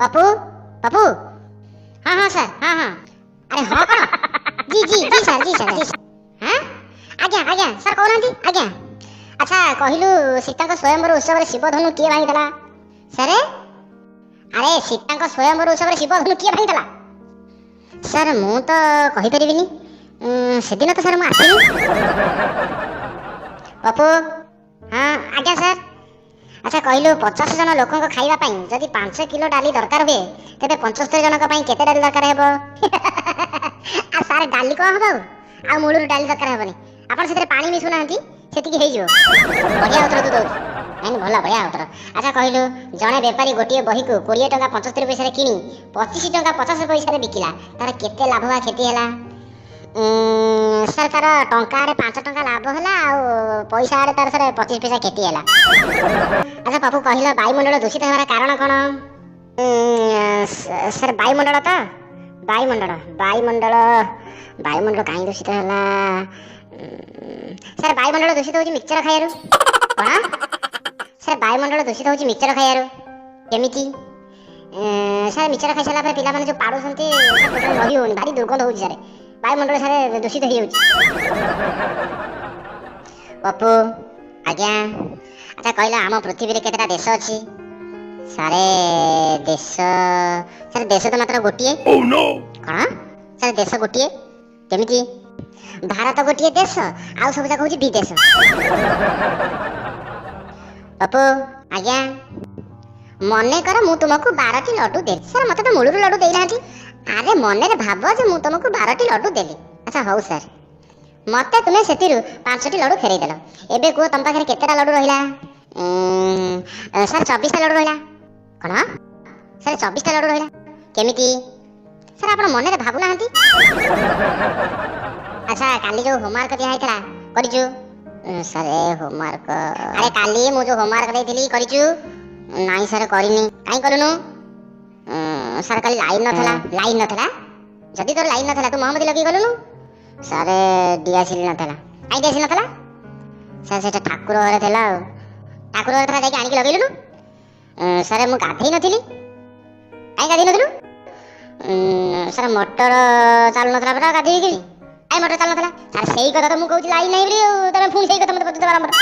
ପପୁ, ପପୁ। ହଁ ହଁ ସାର୍, ହଁ ହଁ। ଆରେ ହଁ କ'ଣ? জি জি জি ସାର୍, জি ସାର୍, জি। ହଁ ଆଜ୍ଞା, ଆଜ୍ଞା ସାର୍, କହୁନାହାନ୍ତି ଆଜ୍ଞା। ଆଚ୍ଛା କହିଲୁ, ସୀତାଙ୍କ ସ୍ୱୟଂବର ଉତ୍ସବରେ ଶିବଧନୁ କିଏ ଭାଙ୍ଗିଥିଲା? ସାର୍, ଆରେ ସୀତାଙ୍କ ସ୍ୱୟଂବର ଉତ୍ସବରେ ଶିବଧନୁ କିଏ ଭାଙ୍ଗିଥିଲା? ସାର୍, ମୁଁ ତ କହିପାରିବିନି, ସେଦିନ ତ ସାର୍ ମୁଁ ଆସିନି। ପପୁ। ହଁ ଆଜ୍ଞା ସାର୍। ଆଚ୍ଛା କହିଲୁ, 50 ଜଣ ଲୋକଙ୍କ ଖାଇବା ପାଇଁ ଯଦି 5 କିଲୋ ଡାଲି ଦରକାର ହୁଏ, ତେବେ 75 ଜଣଙ୍କ ପାଇଁ କେତେ ଡାଲି ଦରକାର ହେବ? ଆଉ ସାର୍, ଡାଲି କ'ଣ ହବ? ଆଉ ଆଉ ମୂଳରୁ ଡାଲି ଦରକାର ହେବନି। ଆପଣ ସେଥିରେ ପାଣି ମିଶୁନାହାନ୍ତି, ସେତିକି ହେଇଯିବ। ବଢ଼ିଆ ଉତ୍ତର ତୁ ଦଉଛୁ। ନାଇଁ, ଭଲ, ବଢ଼ିଆ ଉତ୍ତର। ଆଚ୍ଛା କହିଲୁ, ଜଣେ ବେପାରୀ ଗୋଟିଏ ବହିକୁ 20 ଟଙ୍କା 75 ପଇସାରେ କିଣି 25 ଟଙ୍କା 50 ପଇସାରେ ବିକିଲା, ତାର କେତେ ଲାଭ ବା କ୍ଷତି ହେଲା? ସାର୍, ତାର ଟଙ୍କା ଆଡ଼େ 5 ଟଙ୍କା ଲାଭ ହେଲା ଆଉ ପଇସା ଆଡ଼େ ତାର ସାର୍ 25 ପଇସା କ୍ଷତି ହେଲା। ଆଚ୍ଛା ବାବୁ, କହିଲ, ବାୟୁମଣ୍ଡଳ ଦୂଷିତ ହେବାର କାରଣ କ'ଣ? ସାର୍, ବାୟୁମଣ୍ଡଳ ତ ବାୟୁମଣ୍ଡଳ ବାୟୁମଣ୍ଡଳ ବାୟୁମଣ୍ଡଳ କାହିଁ ଦୂଷିତ ହେଲା? ସାର୍, ବାୟୁମଣ୍ଡଳ ଦୂଷିତ ହେଉଛି ମିକ୍ସଚର ଖାଇବାରୁ। କ'ଣ ସାର୍? ବାୟୁମଣ୍ଡଳ ଦୂଷିତ ହେଉଛି ମିକ୍ସଚର ଖାଇବାରୁ। କେମିତି ସାର୍? ମିକ୍ସଚର ଖାଇସାରିଲା ପରେ ପିଲାମାନେ ଯୋଉ ପାଡୁଛନ୍ତି, ସାର୍, ରହି ହେଉନି, ଭାରି ଦୁର୍ଗନ୍ଧ ହେଉଛି ସାର୍। ବାୟୁମଣ୍ଡଳ ସାର୍ ଦୂଷିତ ହେଇଯାଉଛି। ପପୁ। ଆଜ୍ଞା। ଆଚ୍ଛା କହିଲ, ଆମ ପୃଥିବୀରେ କେତେଟା ଦେଶ ଅଛି? ସାରେ, ଦେଶ, ସାର୍, ଦେଶ ତ ମାତ୍ର ଗୋଟିଏ। Oh no! କ'ଣ ସାର୍, ଦେଶ ଗୋଟିଏ? କେମିତି? ଭାରତ ଗୋଟିଏ ଦେଶ, ଆଉ ସବୁ ଯାକ ହଉଛି ବିଦେଶ। ପପୁ। ଆଜ୍ଞା। ମନେକର ମୁଁ ତୁମକୁ 12ଟି ଲଡୁ ଦେଲି। ସାର୍, ମତେ ତ ମୂଳରୁ ଲଡୁ ଦେଇନାହାନ୍ତି। ଆରେ ମନରେ ଭାବ ଯେ ମୁଁ ତୁମକୁ 12ଟି ଲଡୁ ଦେଲି। ଆଚ୍ଛା ହଉ ସାର୍। ମତେ ତୁମେ ସେଥିରୁ ପାଞ୍ଚଟି ଲଡୁ ଫେରେଇ ଦେଲ। ଏବେ କୁହ, ତମ ପାଖରେ କେତେଟା ଲଡୁ ରହିଲା? ସାର୍, 24ଟା ଲଡୁ ରହିଲା। କ'ଣ ସାର୍, 24ଟା ଲଡୁ ରହିଲା? କେମିତି ସାର୍? ଆପଣ ମନରେ ଭାବୁନାହାନ୍ତି। ଆଚ୍ଛା, କାଲି ଯୋଉ ହୋମୱାର୍କ ଦିଆ ହେଇଥିଲା, କରିଛୁ? Sir, homework? ଆରେ କାଲି ମୁଁ ଯୋଉ ହୋମୱାର୍କ ଦେଇଥିଲି, କରିଛୁ? ନାଇଁ ସାର୍, କରିନି। କାହିଁ କରୁନୁ? ସାର୍, କାଲି ଲାଇନ୍ ନଥିଲା। ଲାଇନ୍ ନଥିଲା? ଯଦି ତୋର ଲାଇନ୍ ନଥିଲା, ତୁ ମହମବତୀ ଲଗେଇ ଗଲୁନୁ? ସାର୍, ଡିଆସିଲି ନଥିଲା। କାହିଁ ଡିଆସିଲି ନଥିଲା? ସାର୍, ସେଟା ଠାକୁର ଘରେ ଥିଲା। ଆଉ ଠାକୁର ଘରେ ଥିଲା, ଯାଇକି ଆଣିକି ଲଗେଇଲୁନୁ? ସାର୍, ମୁଁ ଗାଧେଇ ନଥିଲି। କାହିଁ ଗାଧେଇ ନଥିଲୁ? ସାର୍, ମଟର ଚାଲୁନଥିଲା ପରା, ଗାଧେଇବି କେମିତି? କାଇଁ ମଟର ଚାଲୁନଥିଲା? ସାର୍, ସେଇ କଥା ତ ମୁଁ କହୁଛି, ଲାଇନ୍ ନାହିଁ ବୋଲି। ଆଉ ତମେ ପୁଣି ସେଇ କଥା ମତେ ପଚାରୁଛ ବାରମ୍ବାର।